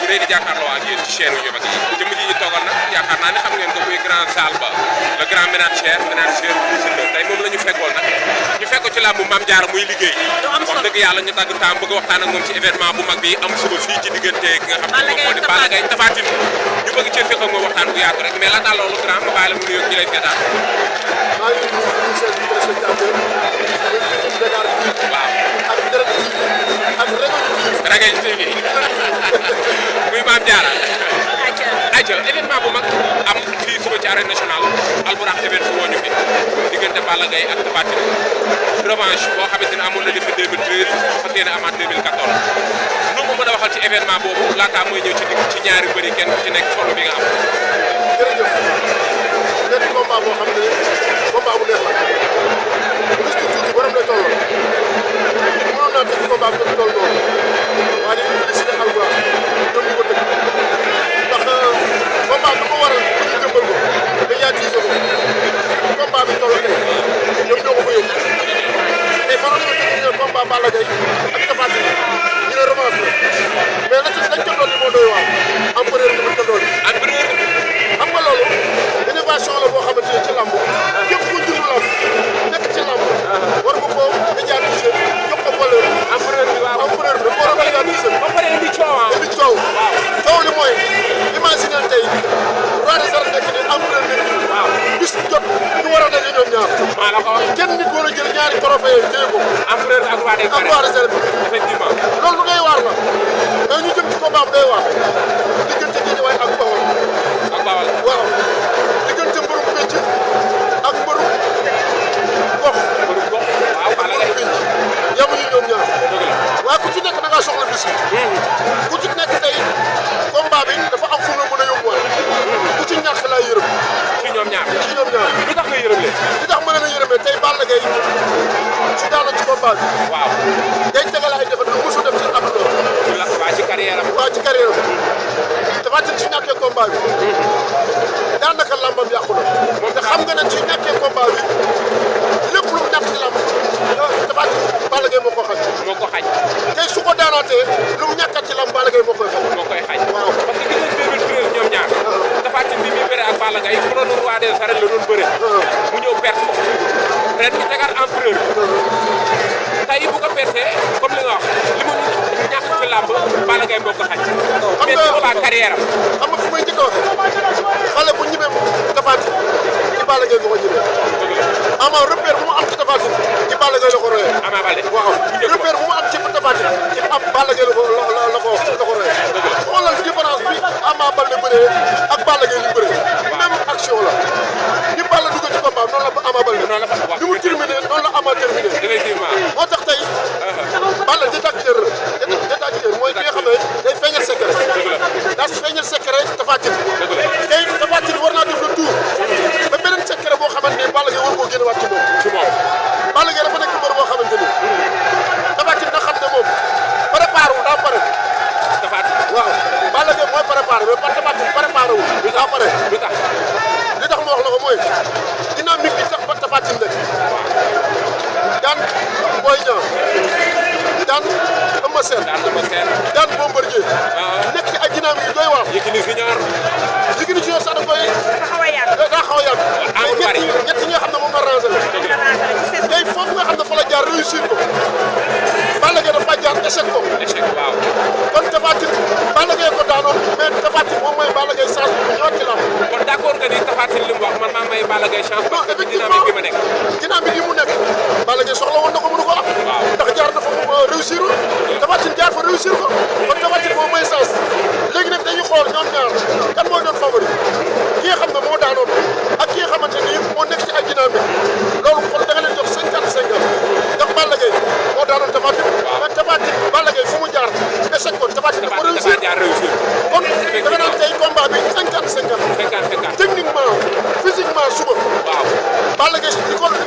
rëy di jàkkaarloo ak yéen ci chaîne yu mag yi jëmm ji ñu toogal nag yaakaar naa ne xam ngeen ko muy grand salle ba le grand ménagère Boury Sylla tey moom la ñu fekkoon nag ñu fekk ci làmbu Mame Diarra muy liggéey wax dëgg yàlla ñu tàgg temps bëgg waxtaan ak moom ci événement bu mag bi am suba fii ci diggante ki nga xam ne moom moo di Balla Gaye Tapha Tine ñu bëgg cee fekk ak moom waxtaan bu yaatu rek mais laata loolu grand ma bàyyi la mu nuyoo ñi lay seetaan maa ngi nuyu seen téléspectateur waaw ak Ragay TV muy Mame Diarra ayca événement bu mag am fii suba ci arène nationale Albourakh event woo ñu fi diggante Balla Gaye ak Tapha Tine revanche boo xamante ne amoon na depuis 2013 fas yéene amaat 2014 nu mu mën a waxal ci événement boobu laataa mooy ñëw ci ñaari bëri kenn ku ci nekk solo bi nga am. jërëjëf nekk combat boo xam ne combat bu neex la gis nga tuuti borom lay tolloo mënoon naa def combat bu toll noonu waaye dañuy félicité Albourakh ñoom ñu ko dëkk ndax combat bi ko waral bu ñu jëmbal ko médiatiser ko combat bi toll tey ñoom ñoo ko fa yóbbu tey mënoon nañoo tëgg ñu ne combat Balla Gaye ak Tapha Tine ñu ne revanche la mais lañ ca doon moo doy waar empereur bi ko doon xam nga loolu innovation la boo xamante ne ci lamb képp ku dund lamb nekk ci lamb war nga koo médiatiser jox ko valeur empereur bi waaw empereur bi war a médiatiser ba pare indi coow coow li mooy imaginer tey roi des arènes nekk ni empereur nekk waaw bis jot ñu war a daje ñoom ñaar maa la ko wax kenn nit war a jël ñaari trophée yi téye ko empereur ak roi des arènes effectivement loolu day waar la mais ñu jëm ci combat bu day waar diggante Guédiawaye ak Bawol waaw diggante mbërum pénc ak mbërum gox waaw Balla Gaye pénc yamuñu ñoom ñaar waaye ku ci nekk da ngaa soxla bis ku ci nekk tey combat bi dafa am fu mu la mën a yóbbuwaat ku ci ñàkk laa yërëm ci ñoom ñaar lu tax nga yërëm leen li tax ma leen a yërëmee tey Balla Gaye su daanoon ci combat bi waaw day tegal ay defet lu mosu def ci àdduna waa ci carrière am Tapha Tine ci ñàkkee combat bi daanaka lambam yàqu na moom te xam nga ne ci ñàkkee combat bi lépp lu mu ñàkk ci lamb Tapha Tine Balla Gaye moo ko xañ tey su ko daanaatee lu mu ñàkkat ci lamb Balla Gaye moo koy xañ waaw parce que gis nañ 2013 ñoom ñaar Tapha Tine bi muy bëre ak Balla Gaye ku doon roi des arènes la doon bëre mu ñëw perte ko ren bi tegaat empereur tey bu ko perte comme li nga wax li mu ñàkk ci lamb Balla Gaye moo ko xañ xam nga carrière am xam nga fu may njëkk a waxee xale bu ñibee Tapha Tine ci Balla Gaye nga ko ñibee ama repère bu mu am ci Tapha Tine ci Balla Gaye la ko royee Ama Baldé waaw repère bu mu am ci Tapha Tine ci am Balla Gaye la ko royee xoolal différence bi Ama Baldé bëree ak Balla Gaye li bëree même action la ni Balla duggee ci combat noonu la Ama Baldé ni mu terminé noonu la Ama terminé moo tax tey Balla détecteur mooy ki nga xam ne day feeñal secret daa si feeñal secret Tapha Tine tey Tapha Tine war naa def le tour ba beneen secret boo xamante ne Balla Gaye war koo génnewaat ci moom Balla Gaye dafa nekk mbër boo xamante ni Tapha Tine na xam ne moom préparé wu daa pare waaw Balla Gaye mooy préparé mais Tapha Tine préparé wu daa pare li tax ma wax la ko mooy dynamique bi tax ba Tapha Tine nekk daan Boy Niang daan Eumeu Sène daan Bombardier nekk ci ay dynamique yu doy waar Yékini Junior sax da koy daa xaw a yàgg mais ñett ñi nga xam ne moom nga rangé la tey foofu nga xam ne fa la jaar réussir ko Balla Gaye dafa jaar échec ko kon Tapha Tine Balla Gaye ko daanoon mais Tapha Tine moom mooy Balla Gaye chance bu ñëwaat ci lamb kon d'accord nga ni Tapha Tine li mu wax man maa may Balla Gaye chance parce que dynamique bi ma nekk dynamique yi mu nekk Balla Gaye soxla woon na ko mënu ko am ndax jaar na fa réussir Tapha Tine jaar fa réussir ko kon Tapha Tine moom mooy chance léegi nag dañuy xool ñoom ñaar kan mooy doon favori ki nga xam ne moo daanoon ak ki nga xamante ni moo nekk ci ay dynamique loolu xool da nga leen jox 50-50 ndax Balla Gaye moo daanoon Tapha Tine mais Tapha Tine Balla Gaye fu mu jaar échec ko Tapha Tine dafa réussir kon da nga naan tey combat bi 50-50 techniquement physiquement suba Balla Gaye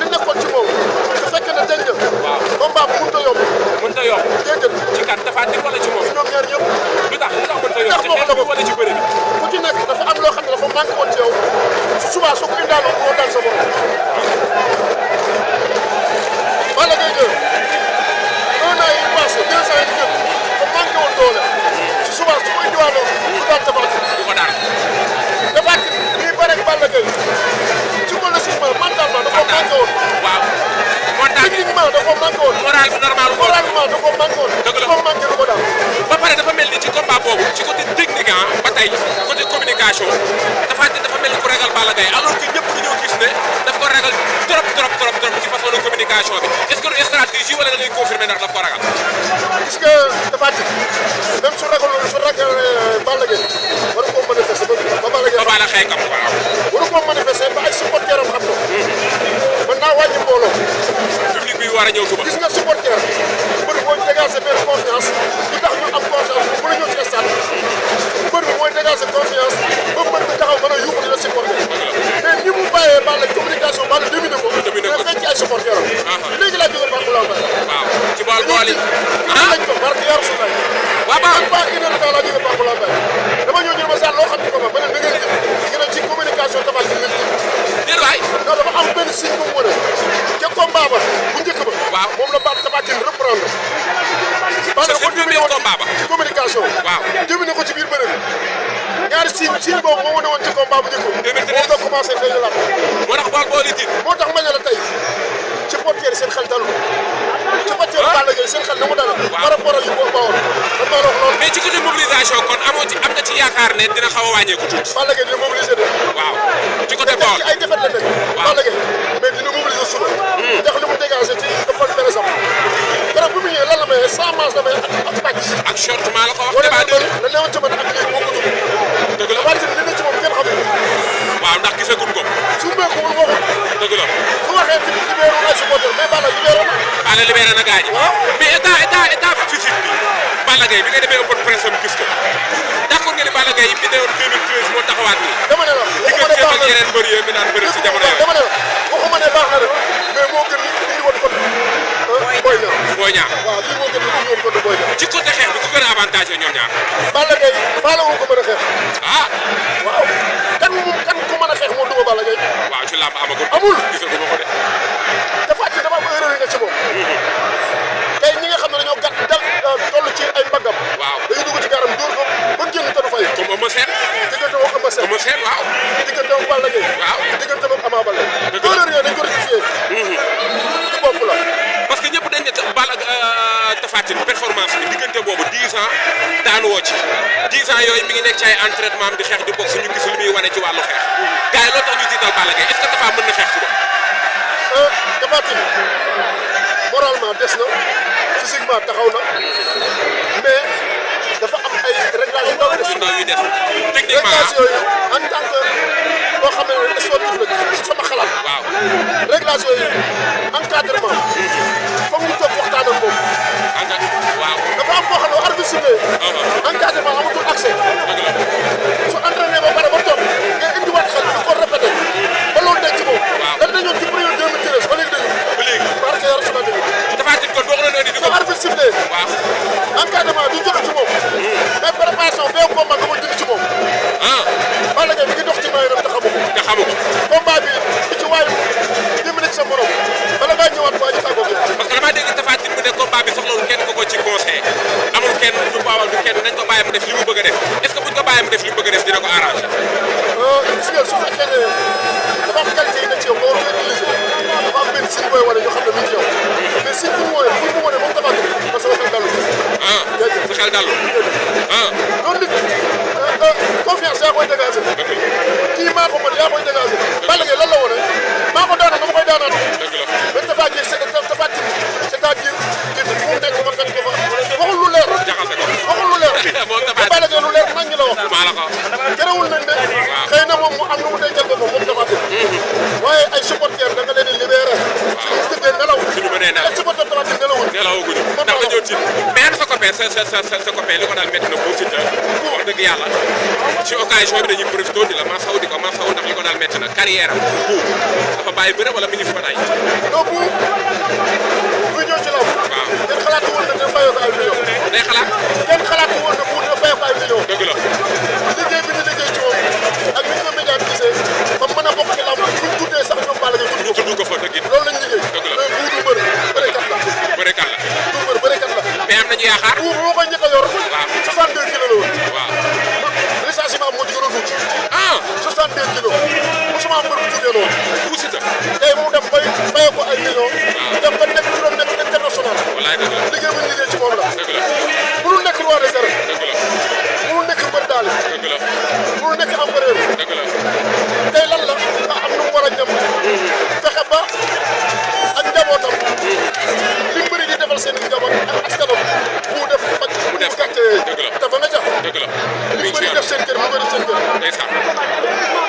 li nekkoon ci moom su fekkee ne dégg nga combat bu mënut a yomb déedéet ci kan Tapha Tine wala ci moom ñoom ñaar ñëpp lu tax mënut a yomb ci xeex bi wala ci bëri bi ku ci nekk dafa am loo xam ne dafa manqué woon ci yow suba soo ko indaaloon moo daan sa bopp Balla Gaye 2 1 an yi passé 2 ans yi jël dafa manqué woon doole ci suba su ko indiwaat non du daan Tapha Tine. du ko daan. Tapha Tine bii bëre ak Balla Gaye psychologiquement mentalement da koo manqué woon. waaw. techniquement da koo manqué woon. moral bi normal ko. moralement da koo manqué woon. dëgg la da koo manqué du ko daan. ba pare dafa mel ni ci combat boobu ci côté technique ba tey côté communication Tapha Tine dafa mel ni ku ragal Balla Gaye alors que ñëpp dañoo gis ne daf ko ragal trop ci façon de communication bi est-ce que du stratégie wala da ngay confirmer ndax daf ko ragal. gis nga Tapha Tine même su ragal Balla Gaye war koo manifester ba Balla Gaye. ba Balla xëy kam waaw. war koo manifester ba ay supporteram xam ko. mën naa wàññi mbooloo. public bi war a ñëw suba. gis nga supporter mbër mooy dégager benn confiance lu tax ñu am confiance bu mën a ñëw ci stade mbër bi mooy dégager confiance ba mbër bi taxaw mën a yuuxu di la supporter mais ni mu bàyyee Balla communication Balla dominé ko mais fekk ci ay supporteram léegi laa jógee Balla Gaye waaw ci bool bool yi lañ ko barke yaa Rasulullah waaw même pas une heure de temps laa jógee Balla Gaye dama ñëw ñu ma sax loo xam ci ko ma ne da ngeen gis ne ci communication Tapha Tine lañ déet waay non dafa am benn signe bu mu wane ca combat ba bu njëkk ba waaw moom la Tapha Tine reprendre Balla ko premier combat ba ci communication waaw domine ko ci biir bëre bi ñaari signe boobu moo wane woon ci combat bu njëkk moom la commencé feeñ la moo tax bool bool yi tiit moo tax ma ne la tey ci portière seen xel dalu ci portière Balla Gaye seen xel ni mu dal par rapport ak yu boobu bawoon man maa la wax loolu mais ci côté mobilisation kon amoo ci am nga ci yaakaar ne dina xaw a wàññeeku tuuti Balla Gaye dina mobiliser de waaw ci côté bool ci ay défaite la nekk Balla Gaye mais dina mobiliser suba ndax li mu dégagé ci ëppal par exemple keroog bu mu ñëwee lan la may 100 manches la may ak pàcc ak short maa la ko wax wala débat de la newoon ci man ak léegi moo ko dugg dëgg la Tapha Tine li ne ci moom kenn xamul waaw ndax gisaguñ ko su meekuwul waxul dëgg la su waxee ci libéré ay supporter mais Balla libéré na Balla libéré na gaañ mais état physique bi Balla Gaye bi nga demee open presse am gis ko d'accord nga ni Balla Gaye bi ne woon 2013 moo taxawaat nii dama ne la waxuma ne baax diggante ak yeneen mbër yi mi naan bëri ci jamono yooyu dama ne la waxuma ne baax na de mais moo gën li woon kon Boy Niang Boy Niang waaw lii moo gën li woon kon Boy Niang ci côté xeex bi ku gën a avantage ñoom ñaar Balla Gaye Balla wu ko mën a xeex ah waaw kan ku mën a xeex moo duma Balla Gaye waaw ci làmb amagul amul gisaguma ko de Tapha Tine dafa am erreur yi nga ci moom tey ñi nga xam ne dañoo gàtt toll ci ay mbaggam waaw dañuy dugg ci garam dóor ko ba génn te du fay comme Eumeu Sène diggante ak Eumeu Sène Eumeu Sène waaw diggante ak Balla Gaye waaw diggante ak Ama Baldé dëgg la erreur yooyu dañ ko rectifié ci bopp la parce que ñëpp dañ ne Balla Tapha Tine performance bi diggante boobu 10 ans daanu woo ci 10 ans yooyu mi ngi nekk ci ay entraînement am di xeex di boxe ñu gis li muy wane ci wàllu xeex gars yi loolu tax ñu tiital Balla Gaye est-ce que Tapha mën na xeex suba Tapha Tine moralement des na physiquement taxaw na mais dafa am ay réglages yu ndaw des yu ndaw yu des techniquement réglages yooyu en tant que boo xam ne sportif la ci sama xalaat waaw réglages yooyu encadrement foog ñu toog waxtaan ak moom waaw dafa am boo xam ne arbitre sifflé encadrement amatul accès dëgg la su entraîné ba pare ba toog nga indiwaat xel di ko répété ba loolu denc moom lan dañoo ci période 2013 ba léegi dañu ba léegi parce que yàlla sama dégg Tapha Tine kon boo ko doon indi di ko su arbitre sifflé waaw encadrement bi joxe ci moom mais préparation bee combat nga ko dindi ci moom ah Balla Gaye bi ngi dox ci maay te xamu ko nga xamu ko combat bi di ci waayu dimbali ci sa morom bala ngaa ñëwaat waa ji tàggoo ko parce que damaa dégg Tapha Tine mu ne combat bi soxlawul kenn ko ci conseil amul kenn du baawal du kenn nañ ko bàyyi mu def li mu bëgg a def est-ce que buñ ko bàyyi mu def li mu bëgg a def dina ko arranger gis nga su fekkee ne dafa am qualité yi ne ci yow nga war ko utiliser dafa am benn signe booy wane ñu xam ne mi ngi ci yow mais signe bu mu wane bu mu wane moom Tapha Tine parce que xel dalu ah sa xel dallu ah loolu nit confiance yaa koy dégager kii maa ko mën yaa koy dégager Balla Gaye lan la wane maa ko daanoon dama koy daanaat dëgg la mais Tapha Tine c'est-à-dire fu mu nekk ma fekk ko fa waxul lu leer jaxase ko waxul lu leer moom te Tapha Balla Gaye lu leer nañ la wax maa la ko terewul nañ ne xëy na moom mu am lu mu dencal boppam moom Tapha Tine waaye ay supporters da nga leen di libéré suñu tëddee nelaw suñu mënee nelaw ay supporters Tapha Tine nelawul nelawaguñu ndax dañoo tiit mais sa copain sa copain li ko daal métti na boo si wax dëgg yàlla ci occasion bi dañuy profité di la masawu di ko masawu ndax li ko daal métti na carrière am bu dafa bàyyi bëre wala mi ngi fi ba tey donc bu ñëw ci law kenn xalaatu woon na dina fayoo ko ay millions day xalaat kenn xalaatu woon na bu dina fayoo ko ay millions dëgg la liggéey bi ñu liggéey ci moom ak ni ñu ko médiatisé ba mën a bokk ci lamb fu ñu tuddee sax ñoom Balla Gaye ñu tudd ko fa dëgg it loolu lañ liggéey dëgg la mais bu du mbër bërekat la bërekat la du mbër bërekat la mais am nañu yaakaar bu boo koy njëkk a yor 62 kilos la woon waaw si ma am moo ci gën a tuuti. ah 62 kilos mosuma am mbër bu tuutee noonu. Bou Siteu. tey mu dem bay fayee ko ay millions. dem ba nekk juróom nekk international. wallaay dëgg la liggéey bu ñu liggéey ci moom la. dëgg la mënul nekk roi des arènes. dëgg la mënul nekk mbër daal. dëgg la mënul nekk empereur. dëgg la tey lan la nga am nu mu war a jëm. fexe ba ak njabootam. li mu bëri di defal seen njaboot ak askanam mu def faj. mu def gàcce dëgg la dafa nga jax. dëgg la li mu bëri def seen kër mu bëri seen kër. ndeysaan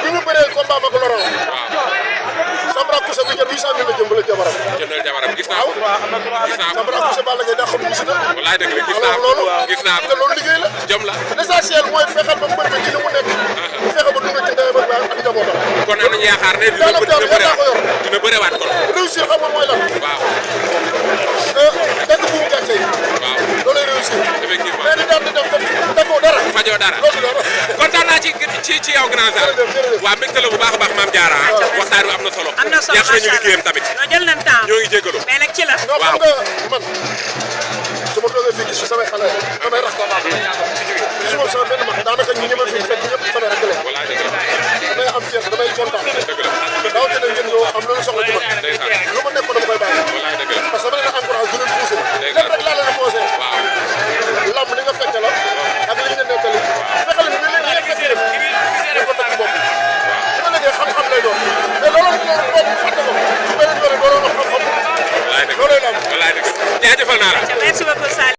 bi mu bëree combat mag Laurent. waaw Sambara Coussé bi jël 800 000 la jëmbale jabaram. jëndal jabaram gis naa ko gis naa ko Sambara Coussé Balla Gaye daa xam Bou Siteu. wallaay dëgg la gis naa alors ko loolu. gis naa ko te loolu liggéey la. jom la l'essentiel mooy fexeel ba mbër mi ci li mu nekk. bu fexe ba dund ci ndeyam ak baayam ak njabootam. kon am nañu yaakaar ne dina bërewaat kon réussir xam nga mooy lan. waaw dëgg bu mu gàcce yi. waaw loolay réussir. effectivement mais di daan di dem comme defoo dara. fajoo dara loolu dara. kontaan naa ci yow grand salle waa mbégte la bu baax a baax Mame Diarra waxtaan bi am na solo yàq nañu liggéeyam tamit ñoo jël nañ temps ñoo ngi jégalu mais nag ci la non xam nga man su ma toogee fii gis si samay xale damay rax ko baax gisuma sama benn mag daanaka ñi ñëmal fii fekk ñëpp samay rakk la wallaay dëgg la damay am fier damay kontaan dëgg la rawatina ngeen ñëw am loolu soxla ci man ndeysaan lu ma nekk dama koy bàyyi wallaay dëgg la parce que dama leen encourage du leen poussé leen rek laa leen a posé waaw lamb li nga fekk la ak li nga nettali fexe leen li leen fekk dem dañ ko teg ci bopp su ma liggéey xam-xam lay doon mais loolu boobu fàtte ko su beneen yore loolu am xam-xam wallaay dëgg loolay lamb wallaay dëgg jaajëfal naa la merci beaucoup Saliou